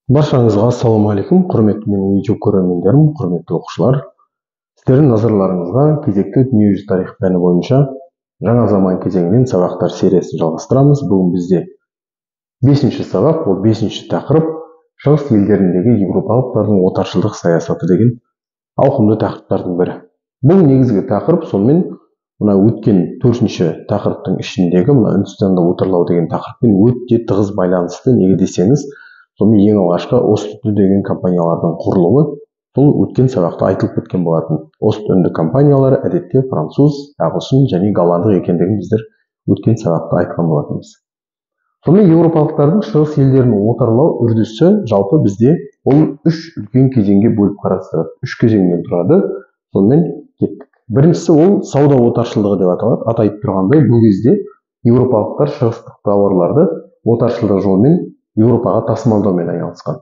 Баршаңызға ассалаумағалейкум, құрметті менің YouTube көрермендерім, құрметті оқушылар. Сіздердің назарларыңызға кезекті дүниежүзі тарих пәні бойынша жаңа заман кезеңінен сабақтар сериясын жалғастырамыз. Бүгін бізде 5-ші сабақ, ол 5-ші тақырып Шығыс елдеріндегі еуропалықтардың отаршылдық саясаты деген ауқымды тақырыптардың бірі. Бұл негізгі тақырып, сонымен мына өткен 4-ші тақырыптың ішіндегі мына Үндістанды отарлау деген тақырыппен өте тығыз байланысты. Неге десеңіз, сонымен ең алғашқы Ост-Үнді деген компаниялардың құрылуы бұл өткен сабақта айтылып кеткен болатын. Ост-Үнді компаниялары әдетте француз, ағылшын және голландық екендігін біздер өткен сабақта айтқан болатынбыз. Сонымен еуропалықтардың шығыс елдерін отарлау үрдісі жалпы бізде ол үш үлкен кезеңге бөліп қарастырады. Үш кезеңнен тұрады. Сонымен кеттік. Біріншісі ол сауда отаршылдығы деп аталады. Аты айтып тұрғандай, бұл кезде еуропалықтар шығыстық тауарларды отаршылдық жолмен Еуропаға тасымалдаумен айналысқан.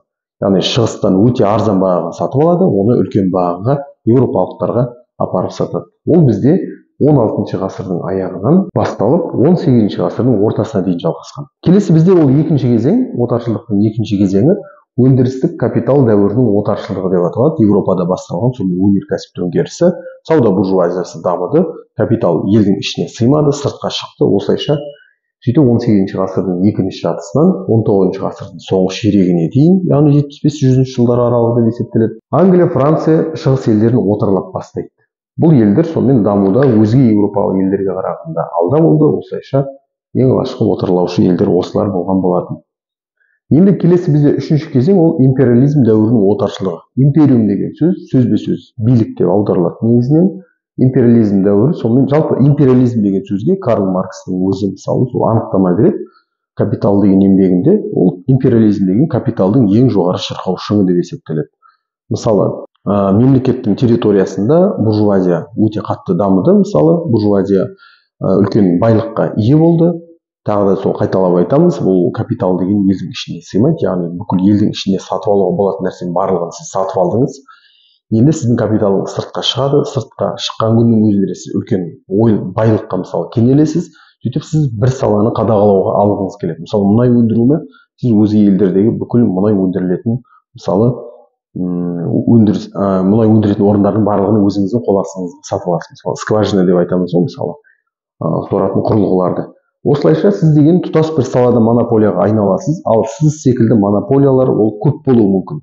Яғни шығыстан өте арзан бағаға сатып алады, оны үлкен бағаға еуропалықтарға апарып сатады. Ол бізде 16 ғасырдың аяғынан басталып, 18 ғасырдың ортасына дейін жалғасқан. Келесі бізде ол екінші кезең, отаршылдықтың екінші кезеңі өндірістік капитал дәуірінің отаршылдығы деп аталады. Еуропада басталған сонымен өнеркәсіп төңкерісі, сауда буржуазиясы дамыды, капитал елдің ішіне сыймады, сыртқа шықты. Осылайша сөйтіп 18 ғасырдың екінші жартысынан 19 ғасырдың соңғы ширегіне дейін, яғни 75-100 жылдар аралығы деп есептеледі, Англия, Франция шығыс елдерін отарлап бастайды. Бұл елдер сонымен дамуда өзге еуропалық елдерге қарағанда алда болды. Осылайша ең алғашқы отарлаушы елдер осылар болған болатын. Енді келесі бізде үшінші кезең, ол империализм дәуірінің отаршылығы. Империум деген сөз сөзбе-сөз билік деп аударылады негізінен. Империализм дәуірі, сонымен жалпы империализм деген сөзге Карл Маркстің өзі мысалы сол анықтама береді. Капитал деген еңбегінде ол империализм деген капиталдың ең жоғары шырқау шыңы деп есептеледі. Мысалы, мемлекеттің территориясында буржуазия өте қатты дамыды. Мысалы, буржуазия үлкен байлыққа ие болды. Тағы да сол қайталап айтамыз, бұл капитал деген елдің ішіне сыймайды, яғни бүкіл елдің ішінде сатып алуға болатын нәрсенің барлығын сіз сатып алдыңыз. Енді сіздің капиталыңыз сыртқа шығады, сыртқа шыққан күннің өзінде сіз үлкен ой байлыққа мысалы кенелесіз. Сөйтіп сіз бір саланы қадағалауға алғыңыз келеді. Мысалы, мұнай өндіру ме, сіз өзге елдердегі бүкіл мұнай өндірілетін, мысалы, өндіріс, мұнай өндіретін орындардың барлығын өзіңіздің қол астыңызға сатып аласыз. Мысалы, скважина деп айтамыз ғой, мысалы, соратын құрылғыларды. Осылайша сіз деген тұтас бір салада монополияға айналасыз, ал сіз секілді монополиялар ол көп болуы мүмкін.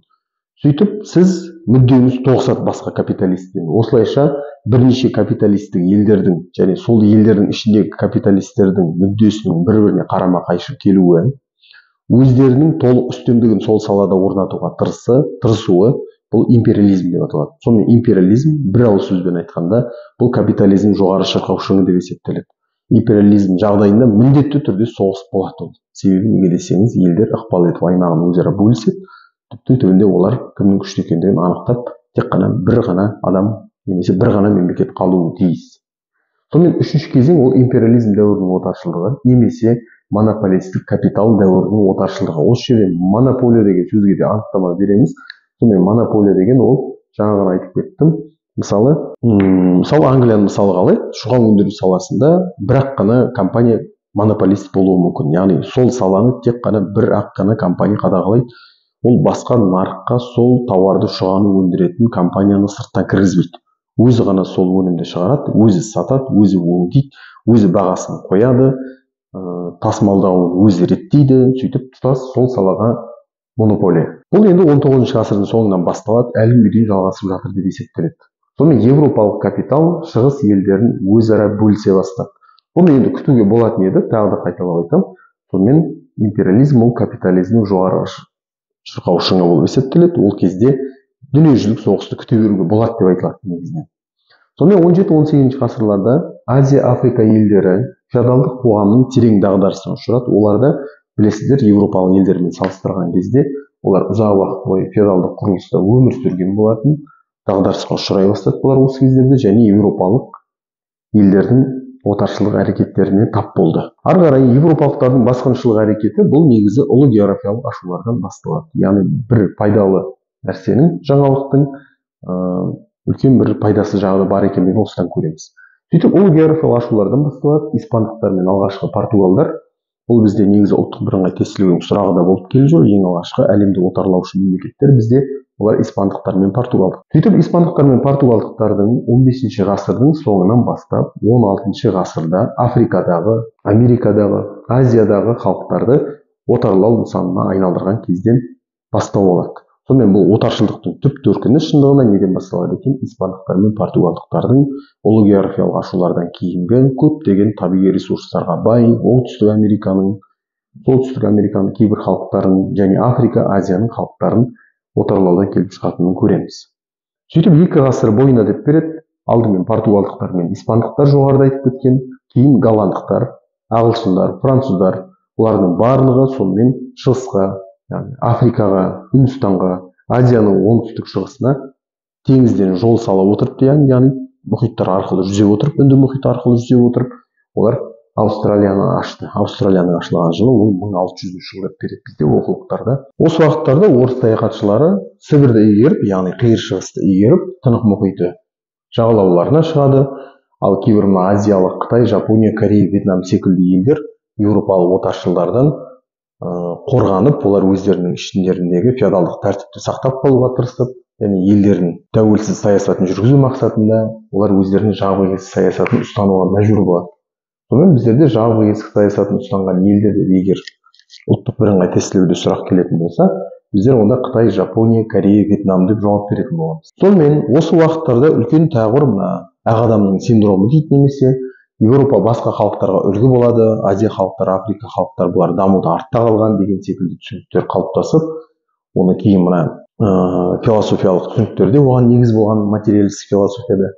Сөйтіп сіз мүддеңіз тоғысады басқа капиталистпен. Осылайша бірнеше капиталистік елдердің және сол елдердің ішіндегі капиталистердің мүддесінің бір-біріне қарама-қайшы келуі, өздерінің толық үстемдігін сол салада орнатуға тырысуы, бұл империализм деп аталады. Сонымен империализм бір ауыз сөзбен айтқанда, бұл капитализм жоғары шырқау шыңы деп есептеледі. Империализм жағдайында міндетті түрде соғыс болады ол. Себебі неге десеңіз, елдер ықпал ету аймағын өзара бөліседі. Түптің түбінде олар кімнің күшті екендігін анықтап, тек қана бір ғана адам немесе бір ғана мемлекет қалуы тиіс. Сонымен үшінші кезең ол империализм дәуірінің отаршылдығы немесе монополистік капитал дәуірінің отаршылдығы. Осы жерде монополия деген сөзге де анықтама береміз. Сонымен монополия деген ол жаңа ғана айтып кеттім. Мысалы, Англияның мысалы қалай? Шұға өндіру саласында бір-ақ қана компания монополист болуы мүмкін. Яғни сол саланы тек қана бір-ақ қана компания қадағалайды. Ол басқа нарыққа сол тауарды, шұғаны өндіретін компанияны сырттан кіргізбейді. Өзі ғана сол өнімді шығарады, өзі сатады, өзі өңдейді, өзі бағасын қояды, тасымалдауын өзі реттейді. Сөйтіп тұтас сол салаға монополия. Бұл енді 19 ғасырдың соңынан басталады, әлі күнге дейін жалғасып жатыр деп есептеледі. Сонымен еуропалық капитал шығыс елдерін өзара бөлісе бастады. Бұны енді күтуге болатын еді, тағы да қайталап айтамын. Сонымен империализм ол капитализмнің жоғары шырқау шыңы болып есептеледі. Ол кезде дүниежүзілік соғысты күте беруге болады деп айтылады негізінен. Сонымен 17-18 ғасырларда Азия, Африка елдері феодалдық қоғамның терең дағдарысына ұшырады. Оларда білесіздер, еуропалық елдермен салыстырған кезде олар ұзақ уақыт бойы феодалдық құрылыста өмір сүрген болатын. Дағдарысқа ұшырай бастады бұлар осы кездерде және еуропалық елдердің отаршылық әрекеттеріне тап болды. Ары қарай еуропалықтардың басқыншылық әрекеті бұл негізі ұлы географиялық ашулардан басталады. Яғни бір пайдалы нәрсенің, жаңалықтың үлкен бір пайдасы жағы бар екендігін осыдан көреміз. Сөйтіп ұлы географиялық ашулардан басталады. Испандықтар мен алғашқы португалдар Бұл бізде негізі ұлттық бірыңғай тестілеудің сұрағы да болып келе жүр. Ең алғашқы әлемді отарлаушы мемлекеттер бізде олар испандықтар мен португалдық. Сөйтіп испандықтар мен португалдықтардың 15 ғасырдың соңынан бастап 16 ғасырда Африкадағы, Америкадағы, Азиядағы халықтарды отарлау нысанына айналдырған кезден бастау алады. Сонымен бұл отаршылдықтың түп төркіні шындығында неден басталады екен? Испандықтар мен португалдықтардың ұлы географиялық ашулардан кейінгі көптеген табиғи ресурстарға бай Оңтүстік Американың, Солтүстік Американың кейбір халықтарын және Африка, Азияның халықтарын отарлаудан келіп шығатынын көреміз. Сөйтіп 2 ғасыр бойына деп береді. Алдымен португалдықтар мен испандықтар жоғарыда айтып кеткен, кейін голландықтар, ағылшындар, француздар, олардың барлығы сонымен шығысқа, яғни Африкаға, Үндістанға, Азияның оңтүстік шығысына теңізден жол сала отырып, яғни мұхиттар арқылы жүзе отырып, Үнді мұхиты арқылы жүзе отырып, олар Австралияны ашты. Австралияның ашылған жылы ол 1600 жыл деп береді бізде оқулықтарда. Осы уақыттарда орыс саяхатшылары Сібірді игеріп, яғни Қиыр Шығысты игеріп, Тынық мұхиты жағалауларына шығады. Ал кейбір мына азиялық Қытай, Жапония, Корея, Вьетнам секілді елдер еуропалық отаршылдардан қорғанып, олар өздерінің ішіндеріндегі феодалдық тәртіпті сақтап қалуға тырысып, және елдерінің тәуелсіз саясатын жүргізу мақсатында олар өздерінің жабық есік саясатын ұстануға мәжбүр болады. Сонымен біздерде жабық есік саясатын ұстанған елдерде егер ұлттық бірыңғай тестілеуде сұрақ келетін болса, біздер онда Қытай, Жапония, Корея, Вьетнам деп жауап беретін боламыз. Сонымен осы уақыттарда үлкен тағы бір мына ақ адамның синдромы дейді, немесе Еуропа басқа халықтарға үлгі болады, Азия халықтары, Африка халықтары бұлар дамуда артта қалған деген секілді түсініктер қалыптасып, оны кейін мына философиялық түсініктерде оған негіз болған материалистік философияда.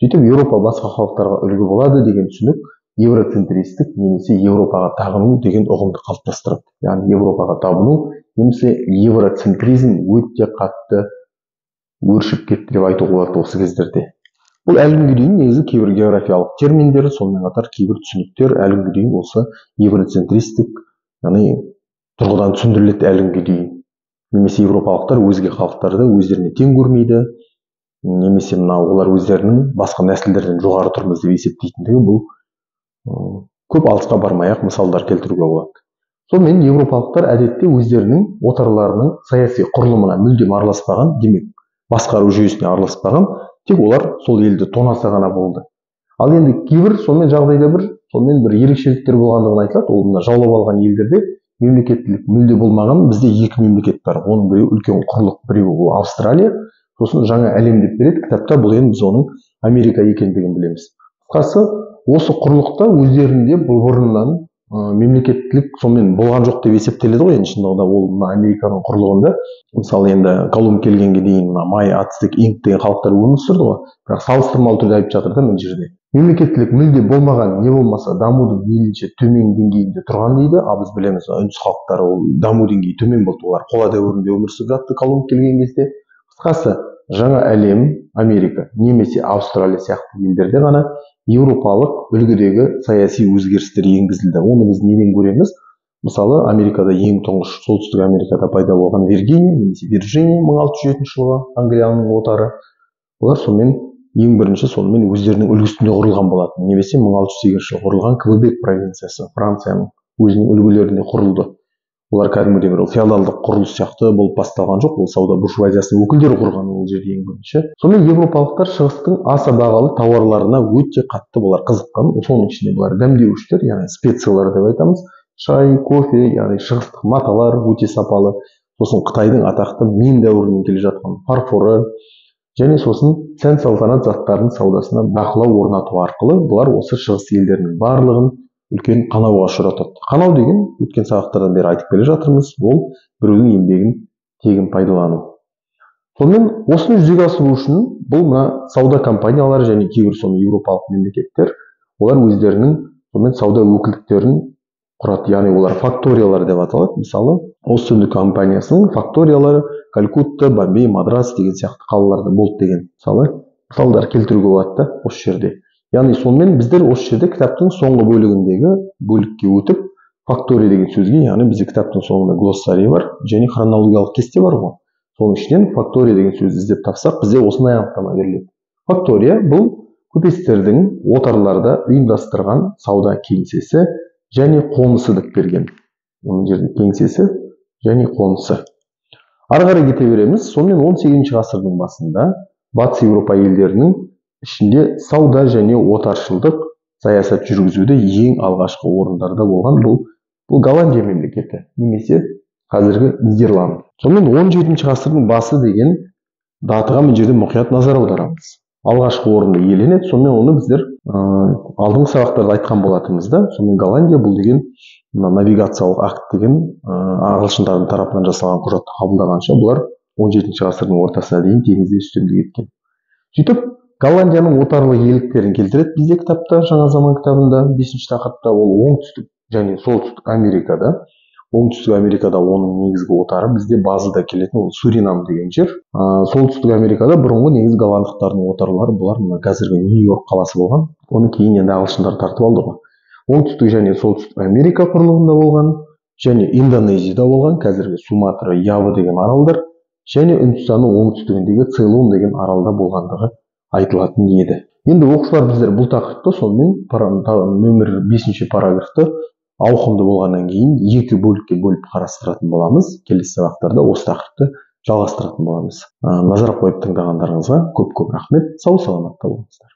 Сөйтіп Еуропа басқа халықтарға үлгі болады деген түсінік евроцентристік немесе Еуропаға табыну деген ұғымды қалыптастырады. Яғни Еуропаға табыну немесе евроцентризм өте қатты өршіп кетті деп айтуға болады осы кездерде. Бұл әлі күнге дейін негізі кейбір географиялық терминдер, сонымен қатар кейбір түсініктер әлі күнге дейін осы евроцентристік, яғни тұрғыдан түсіндіріледі әлі күнге дейін. Немесе еуропалықтар өзге халықтарды өздеріне тең көрмейді, немесе мына олар өздерінің басқа нәсілдерден жоғары тұрмыз деп есептейтіндігі бұл көп алысқа бармай-ақ мысалдар келтіруге болады. Сонымен еуропалықтар әдетте өздерінің отарларының саяси құрылымына мүлдем араласпаған, демек басқару жүйесіне араласпаған, тек олар сол елді тонаса ғана болды. Ал енді кейбір сонымен жағдайда бір сонымен бір ерекшеліктер болғандығын айтылады. Ол мына жаулап алған елдерде мемлекеттілік мүлде болмаған. Бізде екі мемлекет бар. Оның біреуі үлкен құрлық, біреуі ол Австралия, сосын жаңа әлем деп береді кітапта. Бұл енді біз оның Америка екендігін білеміз. Қысқасы, осы құрлықта өздерінде бұл бұрыннан мемлекеттілік сонымен болған жоқ деп есептеледі ғой. Енді шындығында ол мына Американың құрлығында, мысалы енді Колумб келгенге дейін мына майя, ацтек, инк деген халықтар өмір сүрді ғой, бірақ салыстырмалы түрде айтып жатыр да мына жерде. Мемлекеттілік мүлде болмаған, не болмаса дамудың мейлінше төмен деңгейінде тұрған дейді. Ал біз білеміз, үндіс халықтары ол даму деңгейі төмен болды, олар қола дәуірінде өмір сүріп жатты Колумб келген кезде. Қысқасы, жаңа әлем, Америка немесе Австралия сияқты елдерде ғана еуропалық үлгідегі саяси өзгерістер енгізілді. Оны біз неден көреміз? Мысалы, Америкада ең тұңғыш Солтүстік Америкада пайда болған Виргиния немесе Вирджиния 1607 жылғы Англияның отары. Олар сонымен ең бірінші сонымен өздерінің үлгісінде құрылған болатын. Немесе 1608 жылы құрылған Квебек провинциясы Францияның өзінің үлгілерінде құрылды. Олар кәдімгідей бір феодалдық құрылыс сияқты болып басталған жоқ, ол сауда буржуазиясының өкілдері құрған ол жерде ең бірінші. Сонымен еуропалықтар шығыстың аса бағалы тауарларына өте қатты бұлар қызыққан. Соның ішінде бұлар дәмдеуіштер, яғни специялар деп айтамыз, шай, кофе, яғни шығыстық маталар өте сапалы. Сосын Қытайдың атақты Мин дәуірінен келе жатқан фарфоры және сосын сән салтанат заттарының саудасына бақылау орнату арқылы бұлар осы шығыс елдерінің барлығын үлкен қанауға ұшыратады. Қанау деген өткен сабақтардан бері айтып келе жатырмыз, ол біреудің еңбегін тегін пайдалану. Сонымен осыны жүзеге асыру үшін бұл мына сауда компаниялары және кейбір соны еуропалық мемлекеттер, олар өздерінің сонымен сауда өкілдіктерін құрады, яғни олар факториялар деп аталады. Мысалы, Ост-Үнді компаниясының факториялары Калькутта, Бомбей, Мадрас деген сияқты қалаларда болды деген мысалы мысалдар келтіруге болады да осы жерде. Яғни сонымен біздер осы жерде кітаптың соңғы бөлігіндегі бөлікке өтіп, фактория деген сөзге, яғни бізде кітаптың соңында глоссарий бар және хронологиялық кесте бар ғой. Соның ішінен фактория деген сөзді іздеп тапсақ, бізде осындай анықтама беріледі. Фактория бұл көпестердің отарларда ұйымдастырған сауда кеңсесі және қонысы деп берген. Мына жерде кеңсесі және қонысы. Ары қарай кете береміз. Сонымен 18 ғасырдың басында Батыс Еуропа елдерінің ішінде сауда және отаршылдық саясат жүргізуде ең алғашқы орындарда болған бұл Голландия мемлекеті немесе қазіргі Нидерланд. Сонымен 17 ғасырдың басы деген датаға мына жерде мұқият назар аударамыз. Алғашқы орынды иеленеді. Сонымен оны біздер алдыңғы сабақтарда айтқан болатынбыз да. Сонымен Голландия бұл деген мына навигациялық акт деген ағылшындардың тарапынан жасалған құжатты қабылдағанша бұлар 17 ғасырдың ортасына дейін теңізде үстемдік еткен. Сөйтіп Голландияның отарлық иеліктерін келтіреді бізде кітапта, Жаңа заман кітабында 5-ші тақырыпта. Ол Оңтүстік және Солтүстік Америкада. Оңтүстік Америкада оның негізгі отары бізде базада келетін ол Суринам деген жер. Солтүстік Америкада бұрынғы негізгі голландықтардың отарлары бұлар мына қазіргі Нью-Йорк қаласы болған. Оны кейін енді ағылшындар тартып алды ғой. Оңтүстік және Солтүстік Америка құрлығында болған және Индонезияда болған, қазіргі Суматра, Ява деген аралдар және Үндістанның оңтүстігіндегі Цейлон деген аралда болғандығы айтылатын еді. Енді оқушылар, біздер бұл тақырыпты сонымен нөмір 5-ші параграфты ауқымды болғаннан кейін екі бөлікке бөліп қарастыратын боламыз. Келесі сабақтарда осы тақырыпты жалғастыратын боламыз. Назар қойып тыңдағандарыңызға көп-көп рахмет. Сау саламатта болыңыздар.